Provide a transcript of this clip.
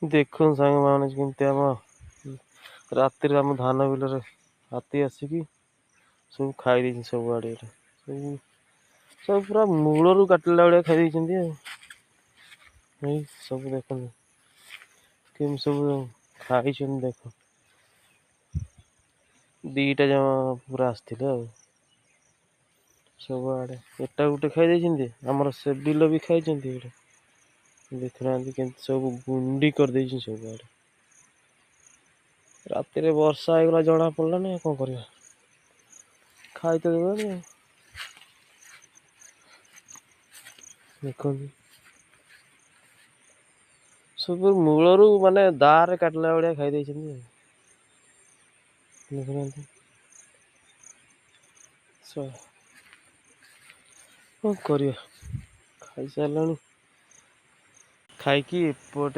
ଦେଖନ୍ତୁ ସାଙ୍ଗମାନେ, କେମିତି ଆମ ରାତିରେ ଆମ ଧାନ ବିଲରେ ହାତୀ ଆସିକି ସବୁ ଖାଇ ଦେଇଛନ୍ତି। ସବୁ ଆଡ଼େ ଏଇଟା ସବୁ ସବୁ ପୁରା ମୂଳରୁ କାଟିଲା ଭଳିଆ ଖାଇ ଦେଇଛନ୍ତି। ଆଉ ଏଇ ସବୁ ଦେଖନ୍ତୁ, କେମିତି ସବୁ ଖାଇଛନ୍ତି ଦେଖ। 2ଟା ଜମା ପୁରା ଆସିଥିଲେ। ଆଉ ସବୁଆଡ଼େ ଏଟା ଗୋଟେ ଖାଇ ଦେଇଛନ୍ତି, ଆମର ସେ ବିଲ ବି ଖାଇଛନ୍ତି। ଏଇଟା ଦେଖୁନାହାନ୍ତି, କେମିତି ସବୁ ଗୁଣ୍ଡି କରିଦେଇଛନ୍ତି ସବୁଆଡ଼େ। ରାତିରେ ବର୍ଷା ହେଇଗଲା, ଜଣା ପଡ଼ିଲାନି। ଆଉ କ'ଣ କରିବା? ଖାଇ ତ ଦେବେନି। ଆଉ ଦେଖନ୍ତୁ, ସବୁ ମୂଳରୁ ମାନେ ଦାଆରେ କାଟିଲା ଭଳିଆ ଖାଇ ଦେଇଛନ୍ତି। ଆଉ ଦେଖୁନାହାନ୍ତି, କ'ଣ କରିବା? ଖାଇସାରିଲାଣି, ଖାଇକି ଏପଟେ